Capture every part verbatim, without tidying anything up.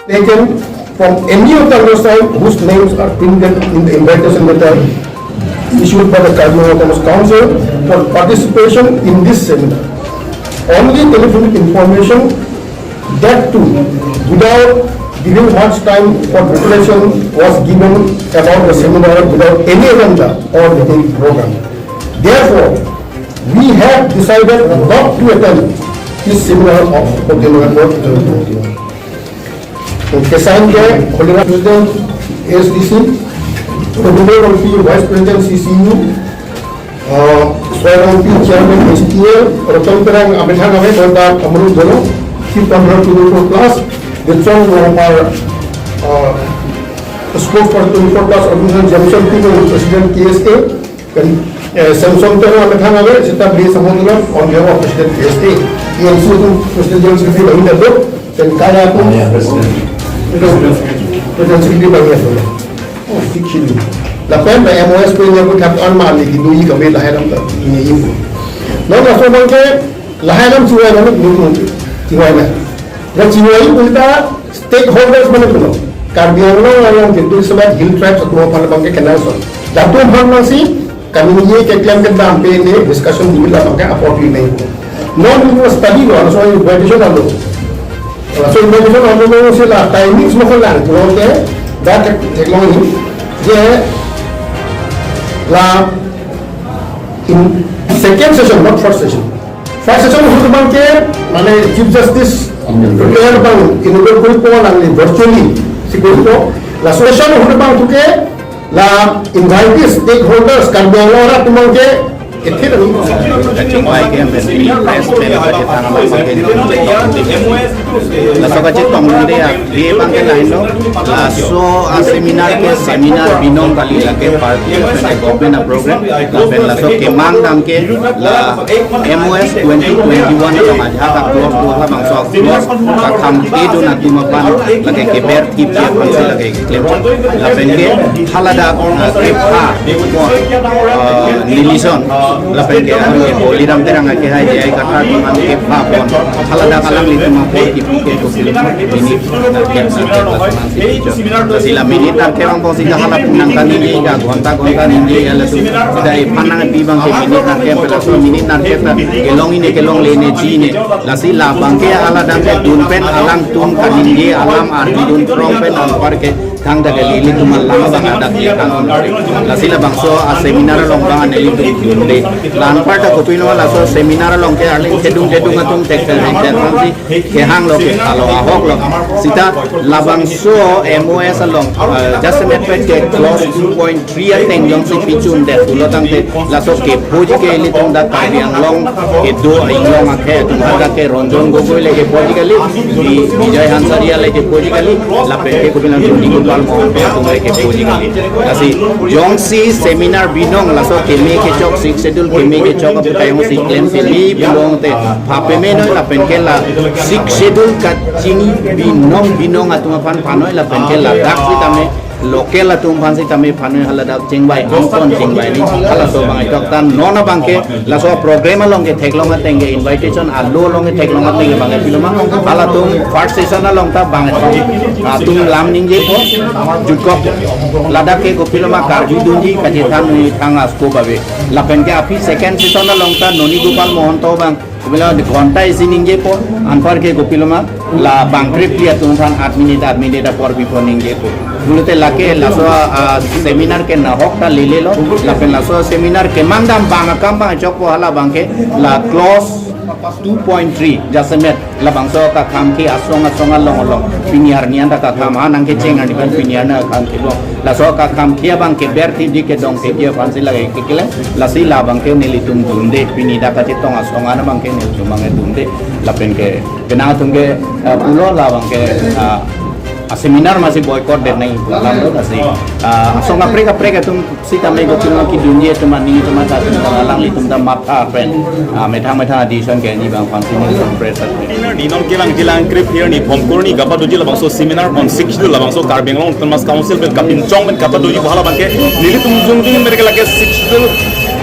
taken from any of the undersigned whose names are printed in the invitation letter issued by the Karbi Anglong Autonomous Council for participation in this seminar. Only telephonic information, that too without giving much time for preparation, was given about the seminar without any agenda or detailed program. Therefore, we have decided not to attend this seminar of fourteen November two thousand twenty-one. Kesign ke Holiram President A S D C, Raghunath Rongpi Vice President C C U, uh, Soy Rongpi Chairman H T L, Roton Terang amethang ave, Bonta Amru Dolo, Chief Convener twenty-four plus, Ditsong Rongpar, uh, Spokesperson twenty-four plus Organization, Jameson Pinung President K S A, pen, eh, Samson Terang amethang ave, seta beli samon dulu on behalf of President K S A, E M C itu President General Secretary kami dapat, pen kaya itu, ya, President. President, President Secretary kami dapat. Oh, sikhi. Lapen M O S pen yang pun thak an mali gitu, i kami lahai lam tak ini ibu. Non langsung bangke lahai lam chiwai lam itu chiwai na. Dan chiwai itu kita stakeholders mana itu. Karbi Anglong along ke itu sebab hill tribes atau apa bangke kenal so. Jatuh ham nang si kami ni ye keklem kedam pen discussion di la bangke apor pi nai. Non itu study lo, laso invitation alo. Laso invitation alo lo si la timings mo ko lang lo ke, that theklong ni. Je la in second session, not first session. First session ahut bangke, mane Chief Justice prepare bang, inaugurate kori po nangli virtually, si kori po. La session ahut bang tu ke, la invitees, stakeholders, Karbi Anglong arat atum ke, ethit ani. Kachingvai ke M S P press pen kachetong abang ke. Laso kachetong dunde ya, di bangke lain lo. Laso a seminar ke seminar binong kali, lake party, lake government a program, lapen laso kemang dam ke la M O S twenty twenty-one along ajahak a clause do halabangso a clause kakham kedun atum aphan lake keber thip dia aphan si lake keklem. Lapen ke haladak, ah, kepha, ah, nelison. Lapen ke, ah, ke Holiram Terang ke hai dia kata dengan kepha pon. Haladak alanglitum apor kipu ke ko film ini. Sila minit nangke bang pon sida halap nangkaningje, ghonta ghonta ningje, ya latum sida iphan nangpi bangke minit nangke, pelaso minit nangke ta kelong ini kelongle ne ji ne. Lasi labangke haladak kedun pen alangtum kaningje alam ardi dun trong pen anpar ke thangta ke lili tumal lama bang adak ye kan. Lasi labangso a seminar along bang nelitum dunde. La anpar ta kopilo laso seminar along ke arleng kedung kedung atum tek tek tek si kehang lo ke alo ahok lo. Sita labangso M O S along, eh, jasemet pen ke clause two point three ateng jongsi pichun det pulo tangte laso kephoji ke ilitum dak Karbi Anglong kedo inglong akhei atum hadak ke Ranjan Gogoi le kephoji kali, Bi-, Bijoy Hansaria le kephoji kali, lapen ke kopilo Nandi Gopal Mohan atum le kephoji kali. Lasi jongsi seminar binong laso keme kechok, Sixth Schedule keme kechok aputhak jongsi klem keme binong te pha peme noi, lapen ke la Sixth Schedule kachini binong binong atum aphan pha noi, lapen ke ladak sitame local atum aphan sitame pha noi, haladak chingvai angkon chingvai ni halaso bang ajok tan non abangke laso program along ke theklong ateng ke invitation alo along ke theklong ateng ke bang pilo ma halatum first session along ta bang atum lam ningje po jutkok ladak ke kopilo ma karju dunji kachethan ni thang asko babe lapen ke aphi second session along ta Nandi Gopal Mohan to bang Kopilo de ghonta isi ningje po, anpar ke kopilo ma, la bangkrip li atum aphan adminit, adminit apor pipo ningje po. Pulote lake laso, ah, seminar ke nahok ta lele lo, lapen laso seminar kemang dam bang akam bang chok po halabangke, la clause two point three, jasemet, labangso kakham ke asong asong along along, pini arni anta kakham, ha nangkecheng arni pen pini arni kakham ke lo. Laso kakham ke abang keber thip di kedong thip di aphan si lake keklem. Lasi labangke nelitum dunde pini dak kachetong asong an abangke nelitum abangke dunde. Lapen ke penang atum ke, eh, pulo labangke, ah, a seminar masi boycott det nang pulo lasi, ah, asong kaprek kaprek atum sitame kopilo kedunji atum ani atum ta alanglitum ta matha pen, ah, methang methang adison ke ni bang pangsi ni press. Seminar ni non kelang kelang krip here ni Phomkur ni kapadoji labangso seminar on Sixth Schedule labangso Karbi Anglong Autonomous Council pen kapinchong pen kapadoji pu halabangke nelitum jung jung mereka lake Sixth Schedule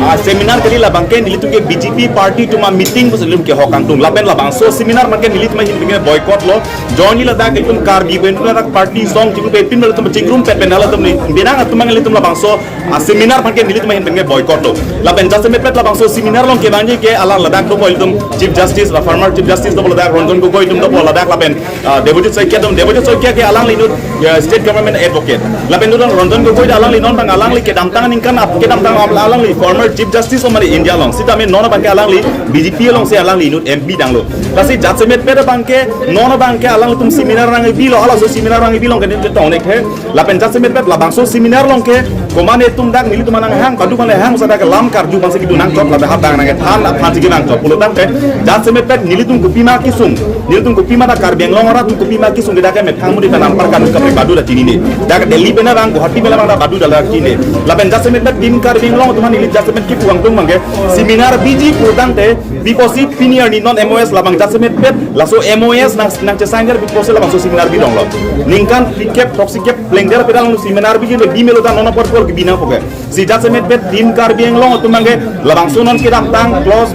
Ah, seminar kali labang ke nelitum ke B J P party atum a meeting pusi nelitum kehok kangtung. Lapen labangso seminar abang ke nelitum ahin pinke boycott lo. Join ni ladak itum Karbi pen ladak party song chingrum pe pin latum chingrum pe pen latum ni binang atum abang nelitum labangso, ah, seminar abang ke nelitum ahin pinke boycott lo. Lapen jasemet pet labangso seminar along kevangji ke alang ladak do itum Chief Justice la former Chief Justice do ladak Ranjan Gogoi atum do ladak lapen ah, Debojit Saikia atum, Debojit Saikia ke alangli inut, ya, state government advocate. Lapen inut Ranjan Gogoi ta alangli non abang alangli kedamtang aningkan ap kedamtang am- alangli former Chief Justice of mane India along. Sitame non abang ke alangli B J P alongsi alangli inut M P danglo. Lasi jasemet pet abang ke non abang ke alanglitum seminar nangkebilo, halaso seminar nangkebi along ke nelitum chetong nek he. Lapen jasemet pet labangso seminar along ke komat netum dak nelitum anang hang padu mane hang sa dak lam karju abangsi kedun nangchot lapen hap dang nangkethan aphansi kedun nangchot pulo tangte jasemet pet nelitum kopima kesung, nelitum kopima dak Karbi Anglong arat atum kopima kesung ke dak ke methang mudi tanam par kanu kaprek badu dak chinine. Dak Delhi pen abang, Guwahati pen abang dak badu dak chinine. Lapen jasemet pet Team Karbi Anglong atum neli jasemet kepu kangtung abang ke seminar biji pulo tangte pi pusi pini arni non M O S labang jasemet pet laso M O S nang nangchesign der pi pusi labangso seminar bidong lo. Ningkan phlikep throksi kep plengder pedang seminar biji le bimelo ta non apor apor kebi nangpo ke. Si jasemet pet Team Karbi Anglong atum abang ke labangso non kedamtang close,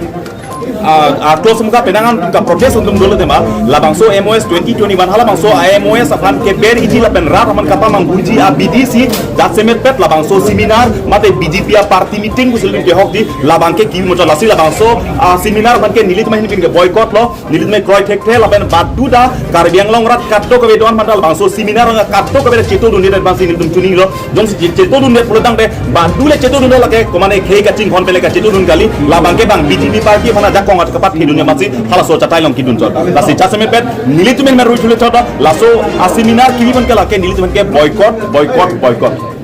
ah, ah, close muka penangan ka protest atum dolo tema labangso M O S twenty twenty-one halabangso M O S aphan keber iji lapen rat aphan kapamangbuji a B D C jasemet pet labangso seminar mate B J P a party meeting pusi nelitum kehokji labang ke kebi muchot. Lasi labangso, ah, seminar abang ke nelitum ahin pinke boycott lo. Nelitum kroi thekthe lapen badu dak Karbi Anglong arat kadokave do-an mandal labangso seminar abang kadokave chetodunde abangsi nelitum chinilo. Jongsi che- chetodunde pulo tangte badu le chetodunde lake komat ne khei kachinghon pen le kachetodun kali labang ke abang B J P party aphan ajakong at kapat khei dunia masi halaso chatai along kedun chot. Lasi jasemet pet nelitum men rui thule chot laso a seminar kebi abang ke lake nelitum ke boycott, boycott, boycott.